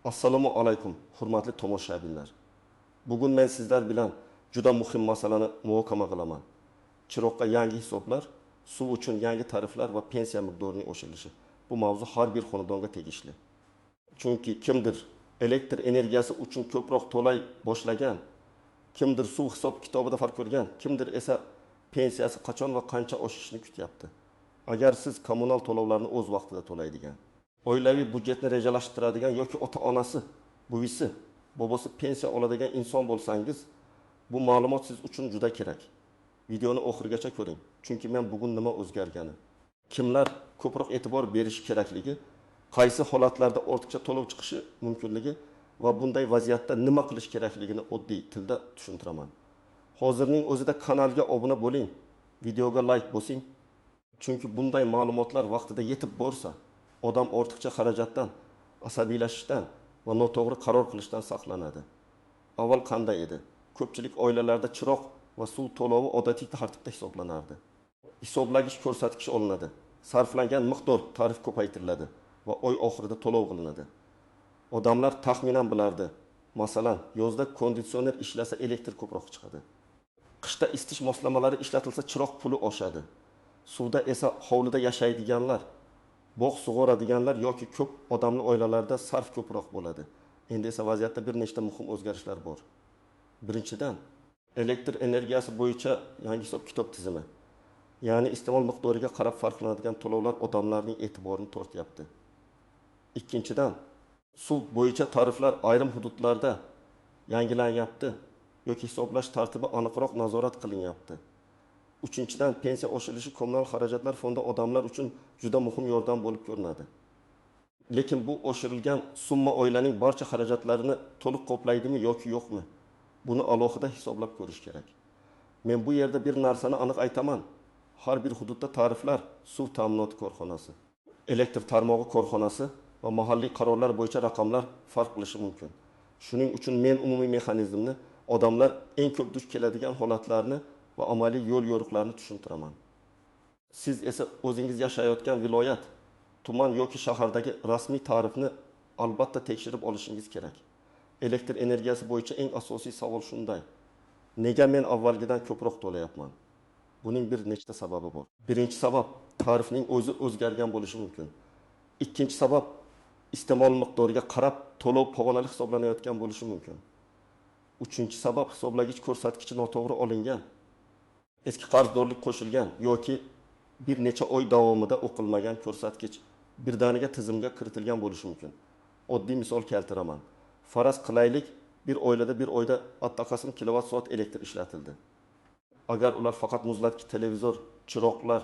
Assalomu alaykum, hurmatli tomoshabinlar. Bugun men sizlar bilan juda muhim masalani muhokama qilaman. Chiroqqa yangi hisoblar, suv uchun yangi tariflar va pensiya miqdorining oshirilishi. Bu mavzu har bir xonadonga tegishli. Chunki kimdir elektr energiyasi uchun ko'proq to'lay boshlagan, kimdir suv hisob kitobida farq ko'rgan, kimdir esa pensiyasi qachon va qancha oshishini kutyapti. Agar siz kommunal to'lovlarni o'z vaqtida to'laydigan, oilaviy byudjetni rejalashtiradigan yoki ota-onasi, buvisi, bobosi pensiya oladigan inson bo'lsangiz, bu ma'lumot siz uchun juda kerak. Videoni oxirigacha ko'ring, chunki men bugun nima o'zgargani, kimlar ko'proq e'tibor berishi kerakligi, qaysi holatlarda ortiqcha to'lov chiqishi mumkinligi va bunday vaziyatda nima qilish kerakligini oddiy tilda tushuntiraman. Hozirning o'zida kanalga obuna bo'ling, videoga like bosing, chunki bunday ma'lumotlar vaqtida yetib borsa, odam ortiqcha xarajatdan, asabiylashishdan va noto'g'ri qaror qilishdan saqlanadi. Avval qanday edi? Ko'pchilik oilalarda chiroq va suv to'lovi odatiy tartibda hisoblanardi. Hisoblagich ko'rsatkich olinadi, sarflangan miqdor tarif ko'paytiriladi va oy oxirida to'lov qilinadi. Odamlar taxminan bilardi. Masalan, yozda konditsioner ishlasa elektr ko'proq chiqadi. Qishda isitish moslamalari ishlatilsa chiroq puli oshadi. Suvda esa hovlida yashaydiganlar, bog' sug'oradiganlar yoki ko'p odamli oilalarda sarf ko'proq bo'ladi. Endi esa vaziyatda bir nechta muhim o'zgarishlar bor. Birinchidan, elektr energiyasi bo'yicha yangi hisob-kitob tizimi, ya'ni iste'mol miqdoriga qarab farqlanadigan to'lovlar odamlarning e'tiborini tortyapti. Ikkinchidan, suv bo'yicha tariflar ayrim hududlarda yangilanyapti yoki hisoblash tartibi aniqroq nazorat qilinyapti. Uchinchidan, pensiya oshirilishi kommunal xarajatlar fondi odamlar uchun juda muhim yordam bo'lib ko'rinadi. Lekin bu oshirilgan summa oilaning barcha xarajatlarini to'liq qoplaydimi yoki yo'qmi? Buni alohida hisoblab ko'rish kerak. Men bu yerda bir narsani aniq aytaman. Har bir hududda tariflar suv ta'minoti korxonasi, elektr tarmog'i korxonasi va mahalliy qarorlar bo'yicha raqamlar farq qilishi mumkin. Shuning uchun men umumiy mexanizmni, odamlar eng ko'p duch keladigan holatlarni va amaliy yo'l-yo'riqlarni tushuntiraman. Siz esa o'zingiz yashayotgan viloyat, tuman yoki shahardagi rasmiy tarifni albatta tekshirib olishingiz kerak. Elektr energiyasi bo'yicha eng asosiy savol shunday: nega men avvalgidan ko'proq to'layapman? Buning bir nechta sababi bor. Birinchi sabab, tarifning o'zi o'zgargan bo'lishi mumkin. Ikkinchi sabab, iste'mol miqdoriga qarab to'lov pog'onali hisoblanayotgan bo'lishi mumkin. Uchinchi sabab, hisoblagich ko'rsatkichi noto'g'ri olingan, eski qarzdorlik qo'shilgan yoki bir necha oy davomida o'qilmagan ko'rsatkich birdaniga tizimga kiritilgan bo'lishi mumkin. Oddiy misol keltiraman. Faraz qilaylik, bir oilada bir oyda attaqasim kilovat soat elektr ishlatildi. Agar ular faqat muzlatgich, televizor, chiroqlar,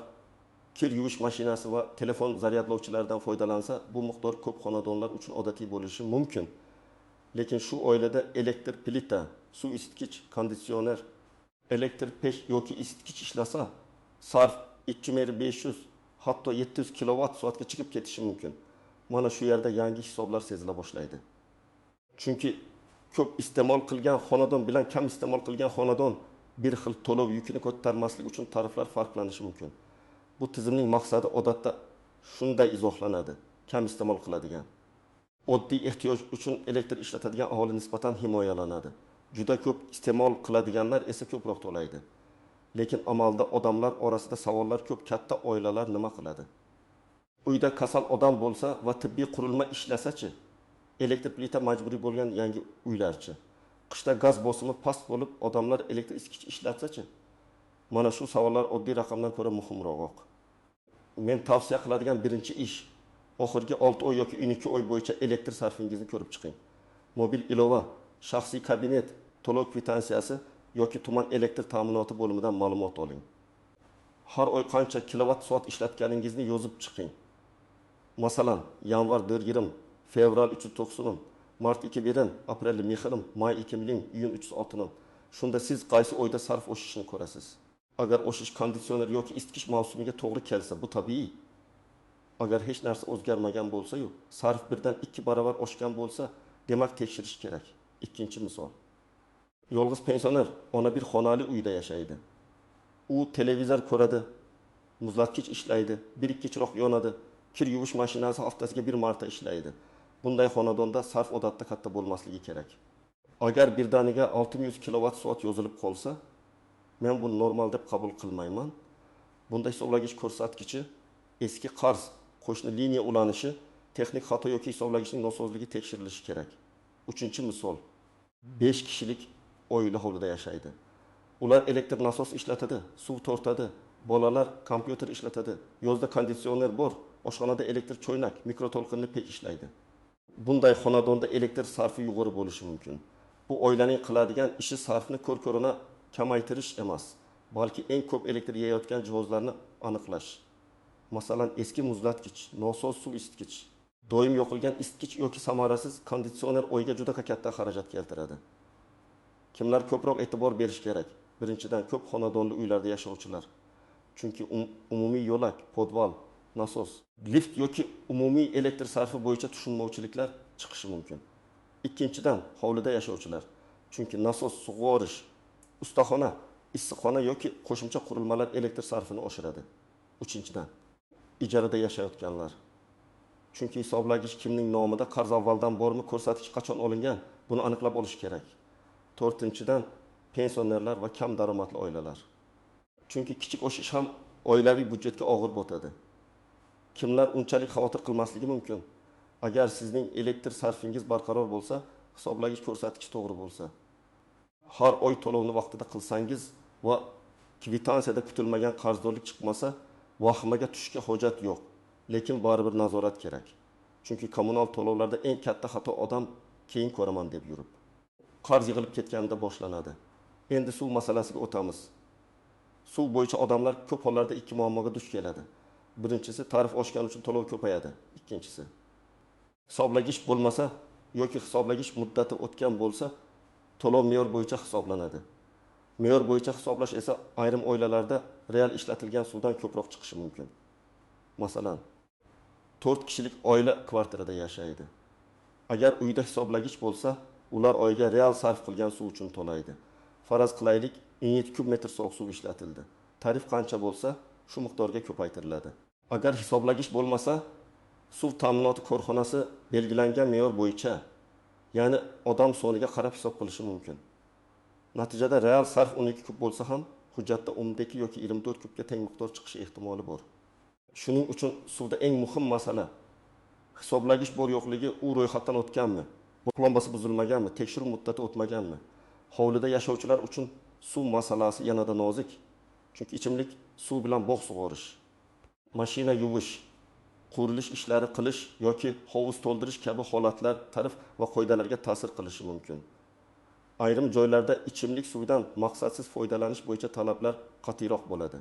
kir yuvish mashinasi va telefon zaryadlovchilaridan foydalansa, bu miqdor ko'p xonadonlar uchun odatiy bo'lishi mumkin. Lekin shu oilada elektr plita, suv isitgich, konditsioner, elektr pech yoki isitgich ishlasa, sarf 2500 hatto 700 kilovat soatga chiqib ketishi mumkin. Mana shu yerda yangi hisoblar sezila boshlaydi. Chunki ko'p iste'mol qilgan xonadon bilan kam iste'mol qilgan xonadon bir xil to'lov yukini ko'tarmaslik uchun tariflar farqlanishi mumkin. Bu tizimning maqsadi odatda shunday izohlanadi: kam iste'mol qiladigan, oddiy ehtiyoj uchun elektr ishlatadigan aholi nisbatan himoyalanadi. Juda ko'p iste'mol qiladiganlar esa ko'proq to'laydi. Lekin amalda odamlar orasida savollar ko'p: katta oilalar nima qiladi? Uyda kasal odam bo'lsa va tibbiy qurilma ishlasa-chi? Elektr plita majburiy bo'lgan yangi uylarchi? Qishda gaz bosimi past bo'lib, odamlar elektr isitgich ishlatsa-chi? Mana shu savollar oddiy raqamdan ko'ra muhimroq. Men tavsiya qiladigan birinchi ish, oxirgi 6 oy yoki 12 oy bo'yicha elektr sarfingizni ko'rib chiqing. Mobil ilova, shaxsiy kabinet, to'lov kvitansiyasi yoki tuman elektr ta'minoti bo'limidan ma'lumot oling. Har oy qancha kilovat soat ishlatganingizni yozib chiqing. Masalan, yanvar 4.20, fevral 390, mart 2.1, aprel 1.20, may 2.0, iyun 306. Shunda siz qaysi oyda sarf oshishini ko'rasiz. Agar oshish konditsioner yoki isitgich mavsumiga to'g'ri kelsa, bu tabiiy. Agar hech narsa o'zgarmagan bo'lsa-yu, sarf birdan 2 barobar oshgan bo'lsa, demak tekshirish kerak. Ikkinchi misol. Yolg'iz pensioner ona bir xonali uyda yashaydi. U televizor ko'radi, muzlatgich ishlaydi, 1-2 chiroq yonadi, kir yuvish mashinasi haftasiga bir marta ishlaydi. Bunday xonadonda sarf odatda katta bo'lmasligi kerak. Agar birdaniga 6100 kilovat soat yozilib qolsa, men buni normal deb qabul qilmayman. Bunda hisoblagich ko'rsatkichi, eski qarz, qo'shni liniya ulanishi, texnik xato yoki hisoblagichning nosozligi tekshirilishi kerak. Uchinchi misol. 5 kishilik oila hovlida yashaydi. Ular elektr nasos ishlatadi, suv tortadi, bolalar kompyuter ishlatadi, yozda konditsioner bor, oshxonada elektr choynak, mikroto'lqinli pech ishlaydi. Bunday xonadonda elektr sarfi yuqori bo'lishi mumkin. Bu oilaning qiladigan ishi sarfni ko'r-ko'rona kamaytirish emas, balki eng ko'p elektr yeyotgan jihozlarni aniqlash. Masalan, eski muzlatgich, nosoz suv isitgich, doim yoqilgan isitgich yoki samarasiz konditsioner oyga juda katta xarajat keltiradi. Kimlar ko'proq e'tibor berish kerak? Birinchidan, ko'p xonadonli uylarda yashovchilar. Chunki umumiy yo'lak, podval, nasos, lift yoki umumiy elektr sarfi bo'yicha tushunmovchiliklar chiqishi mumkin. Ikkinchidan, hovlida yashovchilar. Chunki nasos, sug'orish, ustaxona, issiqxona yoki qo'shimcha qurilmalar elektr sarfini oshiradi. Uchinchidan, ijarada yashayotganlar. Chunki hisoblagich kimning nomida, qarz avvaldan bormi, ko'rsatkich qachon olingan, buni aniqlab olish kerak. To'rtinchidan, pensionerlar va kam daromadli oilalar. Chunki kichik oshish ham oilaviy byudjetga og'ir botadi. Kimlar unchalik xavotir qilmasligi mumkin? Agar sizning elektr sarfingiz barqaror bo'lsa, hisoblagich ko'rsatkichi to'g'ri bo'lsa, har oy to'lovni vaqtida qilsangiz va kvitansiyada kutilmagan qarzdorlik chiqmasa, vahimaga tushishga hojat yo'q. Lekin baribir nazorat kerak. Chunki kommunal to'lovlarda eng katta xato odam keyin ko'raman deb yurib, qarz yig'ilib ketganda boshlanadi. Endi suv masalasiga o'tamiz. Suv bo'yicha odamlar ko'p hollarda ikki muammoga duch keladi. Birinchisi, tarif oshgani uchun to'lov ko'payadi. Ikkinchisi, hisoblagich bo'lmasa yoki hisoblagich muddati o'tgan bo'lsa, to'lov me'yor bo'yicha hisoblanadi. Me'yor bo'yicha hisoblash esa ayrim oilalarda real ishlatilgan suvdan ko'proq chiqishi mumkin. Masalan, 4 kishilik oila kvartirada yashaydi. Agar uyda hisoblagich bo'lsa, ular oyga real sarf qilgan suv uchun to'laydi. Faraz qilaylik, 17 kub metr sovuq suv ishlatildi. Tarif qancha bo'lsa, shu miqdorga ko'paytiriladi. Agar hisoblagich bo'lmasa, suv ta'minoti korxonasi belgilangan me'yor bo'yicha, ya'ni odam soniga qarab hisob qilishi mumkin. Natijada real sarf 12 kub bo'lsa ham, hujjatda 12 yoki 24 kubga teng miqdor chiqishi ehtimoli bor. Shuning uchun suvda eng muhim masala hisoblagich bor yo'qligi, u ro'yxatdan o'tganmi, plombasi buzilmaganmi, tekshiruv muddati o'tmaganmi. Hovlida yashovchilar uchun suv masalasi yanada nozik. Chunki ichimlik suv bilan bog' sug'orish, mashina yuvish, qurilish ishlari qilish yoki hovuz to'ldirish kabi holatlar tarif va qoidalarga ta'sir qilishi mumkin. Ayrim joylarda ichimlik suvidan maqsadsiz foydalanish bo'yicha talablar qat'iyroq bo'ladi.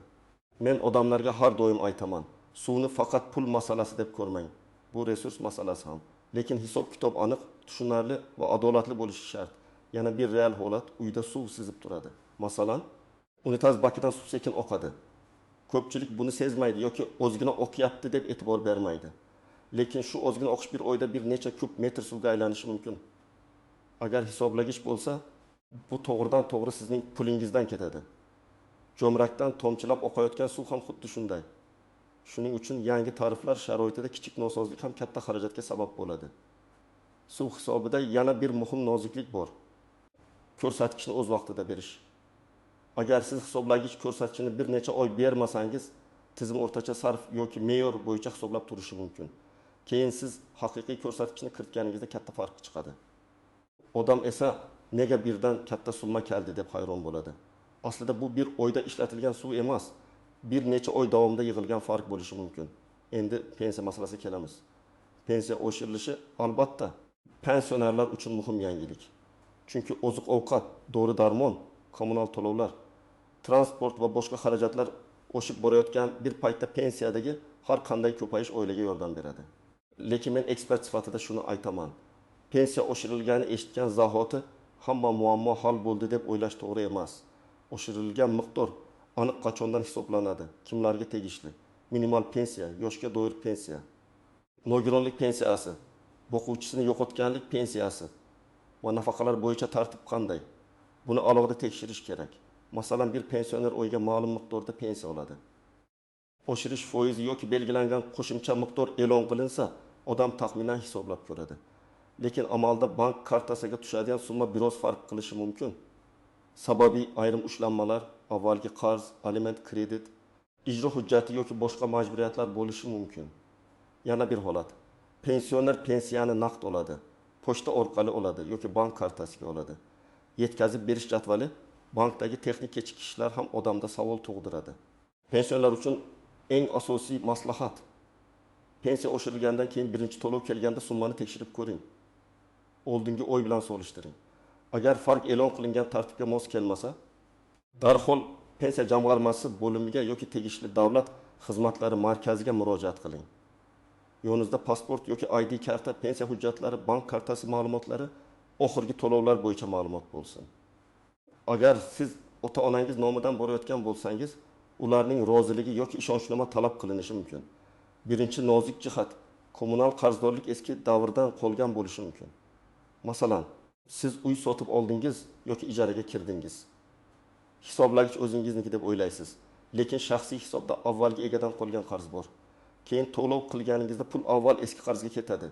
Men odamlarga har doim aytaman, suvni faqat pul masalasi deb ko'rmang. Bu resurs masalasi ham. Lekin hisob-kitob aniq, tushunarli va adolatli bo'lishi shart. Yana bir real holat, uyda suv sizib turadi. Masalan, unitaz bakidan suv sekin oqadi. Ko'pchilik buni sezmaydi yoki o'zgina oqyapti deb e'tibor bermaydi. Lekin shu ozgina oqish bir oyda bir necha kub metr suvga aylanishi mumkin. Agar hisoblagich bo'lsa, bu to'g'ridan to'g'ri sizning pulingizdan ketadi. Jo'mrakdan tomchilab oqayotgan suv ham xuddi shunday. Shuning uchun yangi tariflar sharoitida kichik nosozlik ham katta xarajatga sabab bo'ladi. Suv hisobida yana bir muhim noziklik bor. Ko'rsatkichni o'z vaqtida berish. Agar siz hisoblagich ko'rsatkichini bir necha oy bermasangiz, tizim o'rtacha sarf yoki me'yor bo'yicha hisoblab turishi mumkin. Keyin siz haqiqiy ko'rsatkichni kiritganingizda katta farq chiqadi. Odam esa nega birdan katta summa keldi deb hayron bo'ladi. Aslida bu bir oyda ishlatilgan suv emas, bir necha oy davomida yig'ilgan farq bo'lishi mumkin. Endi pensiya masalasiga kelamiz. Pensiya oshirilishi albatta pensionerlar uchun muhim yangilik. Chunki oziq-ovqat, dori-darmon, kommunal to'lovlar, transport va boshqa xarajatlar oshib borayotgan bir paytda pensiyadagi har qanday ko'payish oilaga yordam beradi. Lekin men ekspert sifatida shuni aytaman. Pensiya oshirilganini eshitgan zahoti hamma muammo hal bo'ldi deb o'ylash to'g'ri emas. Oshirilgan miqdor aniq qachondan hisoblanadi, kimlarga tegishli? Minimal pensiya, yoshga doir pensiya, nogironlik pensiyasi, boquvchisini yo'qotganlik pensiyasi va nafaqalar bo'yicha tartib qanday? Buni alohida tekshirish kerak. Masalan, bir pensioner oyga ma'lum miqdorda pensiya oladi. Oshirish foizi yoki belgilangan qo'shimcha miqdor e'lon qilinsa, odam taxminan hisoblab ko'radi. Lekin amalda bank kartasiga tushadigan summa biroz farq qilishi mumkin. Sababi ayrim ushlanmalar, avvalgi qarz, aliment, kredit, ijro hujjati yoki boshqa majburiyatlar bo'lishi mumkin. Yana bir holat. Pensioner pensiyani naqd oladi, pochta orqali oladi yoki bank kartasiga oladi. Yetkazib berish jadvali, bankdagi texnik kechikishlar ham odamda savol tug'diradi. Pensionerlar uchun eng asosiy maslahat: pensiya oshirilganidan keyin birinchi to'lov kelganda summani tekshirib ko'ring. Oldingi oy bilan solishtiring. Agar farq e'lon qilingan tartibga mos kelmasa, darhol pensiya jamg'armasi bo'limiga yoki tegishli davlat xizmatlari markaziga murojaat qiling. Yoningizda pasport yoki ID karta, pensiya hujjatlari, bank kartasi ma'lumotlari, oxirgi to'lovlar bo'yicha ma'lumot bo'lsin. Agar siz ota-onangiz nomidan borayotgan bo'lsangiz, ularning roziligi yoki ishonchnoma talab qilinishi mumkin. Birinchi nozik jihat: kommunal qarzdorlik eski davrdan qolgan bo'lishi mumkin. Masalan, siz uy sotib oldingiz yoki ijaraga kirdingiz. Hisoblagich o'zingizniki deb o'ylaysiz, lekin shaxsiy hisobda avvalgi egadan qolgan qarz bor. Keyin to'lov qilganingizda pul avval eski qarzga ketadi.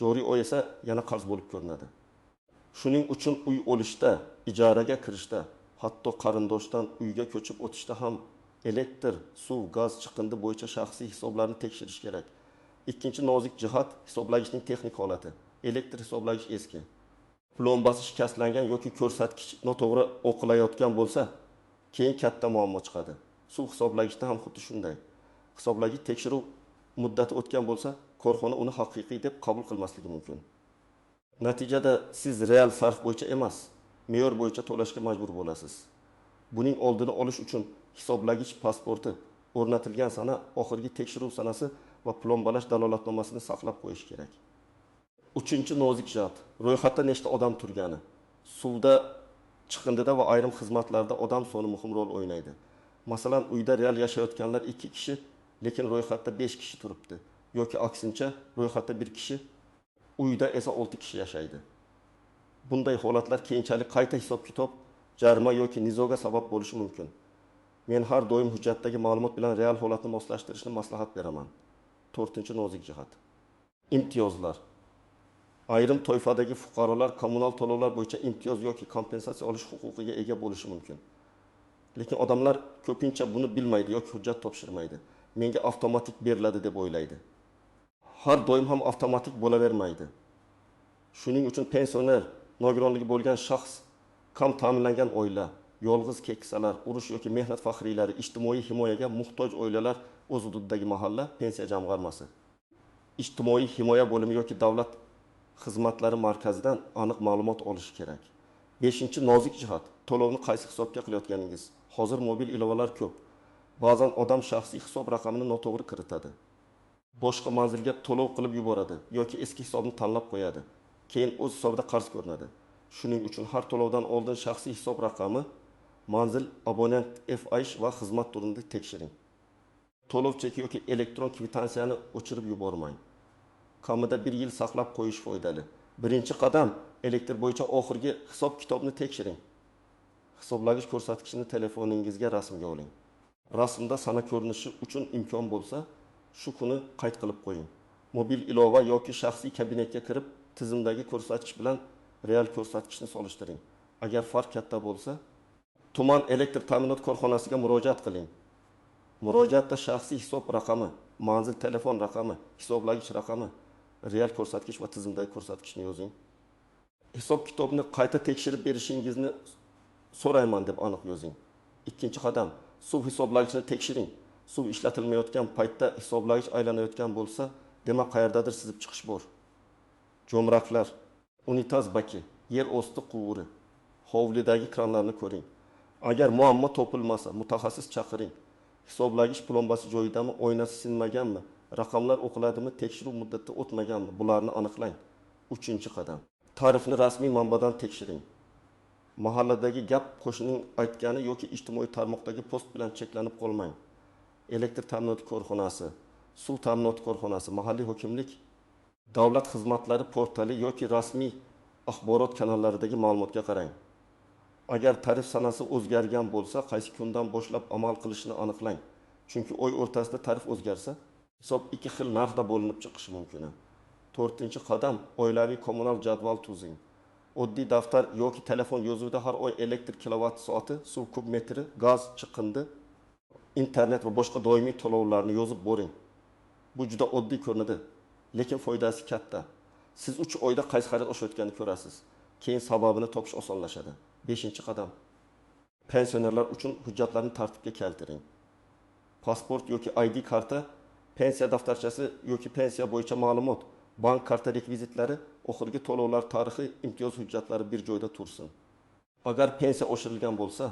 Joriy oy esa yana qarz bo'lib ko'rinadi. Shuning uchun uy olishda, ijaraga kirishda, hatto qarindoshdan uyga ko'chib o'tishda ham elektr, suv, gaz, chiqindi bo'yicha shaxsiy hisoblarni tekshirish kerak. Ikkinchi nozik jihat: hisoblagichning texnik holati. Elektr hisoblagich eski, plombasi shikastlangan yoki ko'rsatkich noto'g'ri o'qilayotgan bo'lsa, keyin katta muammo chiqadi. Suv hisoblagichda ham xuddi shunday. Hisoblagich tekshiruv muddati o'tgan bo'lsa, korxona uni haqiqiy deb qabul qilmasligi mumkin. Natijada siz real sarf bo'yicha emas, me'yor bo'yicha to'lashga majbur bo'lasiz. Buning oldini olish uchun hisoblagich pasporti, o'rnatilgan sana, oxirgi tekshiruv sanasi va plombalash dalolatnomasini saqlab qo'yish kerak. Uchinchi nozik jihat: ro'yxatda nechta odam turgani. Suvda, chiqindida va ayrim xizmatlarda odam soni muhim rol o'ynaydi. Masalan, uyda real yashayotganlar 2 kishi, lekin ro'yxatda 5 kishi turibdi. Yoki aksincha, ro'yxatda 1 kishi, uyda esa 6 kishi yashaydi. Bunday holatlar keyinchalik qayta hisob-kitob, jarima yoki nizoga sabab bo'lishi mumkin. Men har doim hujjatdagi ma'lumot bilan real holatni moslashtirishni maslahat beraman. To'rtinchi nozik jihat: imtiyozlar. Ayrim toifadagi fuqarolar kommunal to'lovlar bo'yicha imtiyoz yoki kompensatsiya olish huquqiga ega bo'lishi mumkin. Lekin odamlar ko'pincha buni bilmaydi yoki hujjat topshirmaydi. Menga avtomatik beriladi deb o'ylaydi. Har doim ham avtomatik bo'lavermaydi. Shuning uchun pensioner, nogironligi bo'lgan shaxs, kam ta'minlangan oila, yolg'iz keksalar, urush yoki mehnat faxriylari, ijtimoiy himoyaga muhtoj oilalar o'z hududidagi mahalla pensiya jamg'armasi, ijtimoiy himoya bo'limi yoki davlat xizmatlari markazidan aniq ma'lumot olish kerak. Beshinchi nozik jihat: to'lovni qaysi hisobga qilayotganingiz. Hozir mobil ilovalar ko'p. Ba'zan odam shaxsiy hisob raqamini noto'g'ri kiritadi. Boshqa manzilga to'lov qilib yuboradi yoki eski hisobni tanlab qo'yadi. Keyin o'z hisobida qarz ko'rinadi. Shuning uchun har to'lovdan oldin shaxsiy hisob raqami, manzil, abonent FISH va xizmat turini tekshiring. To'lov cheki yoki elektron kvitansiyani o'chirib yubormang. Kamida 1 yil saqlab qo'yish foydali. Birinchi qadam: elektr bo'yicha oxirgi hisob-kitobni tekshiring. Hisoblagich ko'rsatkichini telefoningizga rasmga oling. Rasmda sana ko'rinishi uchun imkon bo'lsa, shu kuni qayd qilib qo'ying. Mobil ilova yoki shaxsiy kabinetga kirib, tizimdagi ko'rsatkich bilan real ko'rsatkichni solishtiring. Agar farq katta bo'lsa, tuman elektr ta'minot korxonasiga murojaat qiling. Murojaatda shaxsiy hisob raqami, manzil telefon raqami, hisoblagich raqami, real ko'rsatkich va tizimdagi ko'rsatkichni yozing. Hisob-kitobni qayta tekshirib berishingizni so'rayman deb aniq yozing. Ikkinchi qadam: suv hisoblagichini tekshiring. Suv ishlatilmayotgan paytda hisoblagich aylanayotgan bo'lsa, demak qayerdadir sizib chiqish bor. Jo'mraklar, unitaz baki, yer osti quvuri, hovlidagi kranlarni ko'ring. Agar muammo topilmasa, mutaxassis chaqiring. Hisoblagich plombasi joyidami, oynasi sinmaganmi, raqamlar o'qiladimi, tekshiruv muddati o'tmaganmi, bularni aniqlang. Uchinchi qadam: tarifni rasmiy manbadan tekshiring. Mahalladagi gap, qo'shnining aytgani yoki ijtimoiy tarmoqdagi post bilan cheklanib qolmang. Elektr ta'minoti korxonasi, suv ta'minoti korxonasi, mahalliy hokimlik, davlat xizmatlari portali yoki rasmiy axborot kanallaridagi ma'lumotga qarang. Agar tarif sanasi o'zgargan bo'lsa, qaysi kundan boshlab amal qilishini aniqlang. Chunki oy o'rtasida tarif o'zgarsa, hisob ikki xil narxda bo'linib chiqishi mumkin. To'rtinchi qadam: oilaviy kommunal jadval tuzing. Oddiy daftar yoki telefon yozuvida har oy elektr kilovat soati, suv kub metri, gaz, chiqindi, internet va boshqa doimiy to'lovlarni yozib boring. Bu juda oddiy ko'rinadi, lekin foydasi katta. Siz 3 oyda qaysi xarajat oshayotganini ko'rasiz. Keyin sababini topish osonlashadi. Beshinchi qadam: pensionerlar uchun hujjatlarni tartibga keltiring. Pasport yoki ID karta, pensiya daftarchasi yoki pensiya bo'yicha ma'lumot, bank karta rekvizitlari, oxirgi to'lovlar tarixi, imtiyoz hujjatlari bir joyda tursin. Agar pensiya oshirilgan bo'lsa,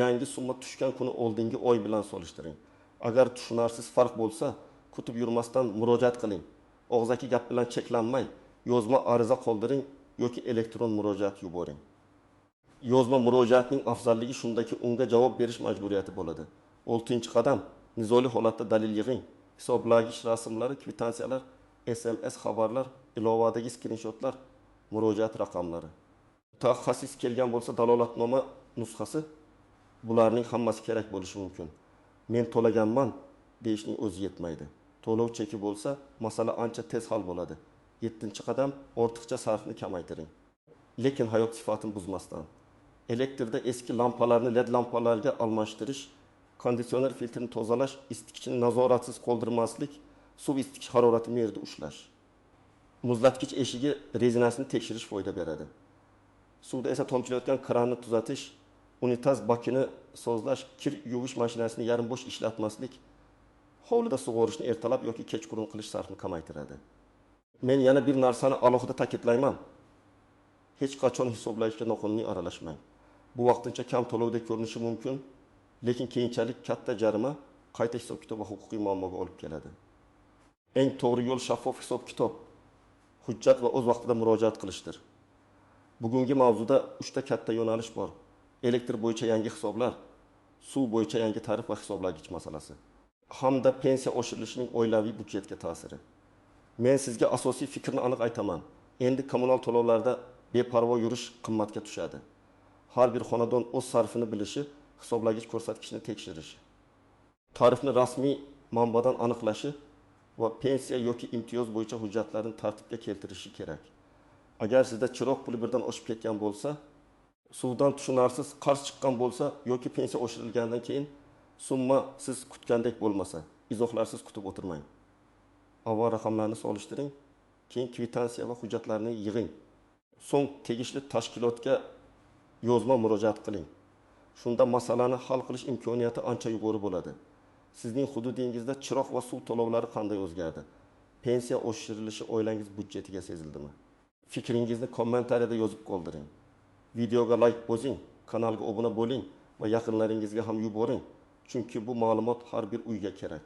yangi summa tushgan kuni oldingi oy bilan solishtiring. Agar tushunarsiz farq bo'lsa, kutib yurmasdan murojaat qiling. Og'zaki gap bilan cheklanmay, yozma ariza qoldiring yoki elektron murojaat yuboring. Yozma murojaatning afzalligi shundaki, unga javob berish majburiyati bo'ladi. Oltinchi qadam: nizoli holatda dalil yig'ing. Hisoblagich rasmlari, kvitansiyalar, SMS xabarlar, ilovadagi skrinshotlar, murojaat raqamlari. Mutaxassis kelgan bo'lsa, dalolatnoma nusxasi, bularning hammasi kerak bo'lishi mumkin. Men to'laganman deyishning o'zi yetmaydi. To'lov cheki bo'lsa, masala ancha tez hal bo'ladi. Yettinchi qadam: ortiqcha sarfni kamaytiring. Lekin hayot sifatini buzmasdan. Elektrda eski lampalarni LED lampalarga almashtirish, konditsioner filtrini tozalash, isitgichni nazoratsiz qoldirmaslik, suv isitgich harorati me'yorida ushlash. Muzlatgich eshigi rezinasini tekshirish foyda beradi. Suvda esa tomchilayotgan kranni tuzatish, unitaz bakini sozlash, kir yuvish mashinasini yarim bo'sh ishlatmaslik, hovlida sug'orishni ertalab yoki kechqurun qilish sarfni kamaytiradi. Men yana bir narsani alohida ta'kidlayman. Hech qachon hisoblashga noqonuniy aralashmang. Bu vaqtincha kam to'lovdek ko'rinishi mumkin, lekin keyinchalik katta jarima, qayta hisob-kitob va huquqiy muammoga olib keladi. Eng to'g'ri yo'l shaffof hisob-kitob, hujjat va o'z vaqtida murojaat qilishdir. Bugungi mavzuda 3 ta katta yo'nalish bor. Elektr bo'yicha yangi hisoblar, suv bo'yicha yangi tarif va hisoblagich masalasi hamda pensiya oshirilishining oilaviy byudjetga ta'siri. Men sizga asosiy fikrni aniq aytaman. Endi kommunal to'lovlarda beparvo yurish qimmatga tushadi. Har bir xonadon o'z sarfini bilishi, hisoblagich ko'rsatkichni tekshirishi, tarifni rasmiy manbadan aniqlashi va pensiya yoki imtiyoz bo'yicha hujjatlarni tartibga keltirishi kerak. Agar sizda chiroq puli birdan oshib ketgan bo'lsa, suvdan tushunarsiz qarz chiqqan bo'lsa yoki pensiya oshirilgandan keyin summa siz kutgandek bo'lmasa, izohlarsiz kutib o'tirmang. Avval raqamlarni solishtiring, keyin kvitansiya va hujjatlarni yig'ing. So'ng tegishli tashkilotga yozma murojaat qiling. Shunda masalani hal qilish imkoniyati ancha yuqori bo'ladi. Sizning hududingizda chiroq va suv to'lovlari qanday o'zgardi? Pensiya oshirilishi oilangiz byudjetiga sezildimi? Fikringizni kommentariyada yozib qoldiring. Videoga like bosing, kanalga obuna bo'ling va yaqinlaringizga ham yuboring. Chunki bu ma'lumot har bir uyga kerak.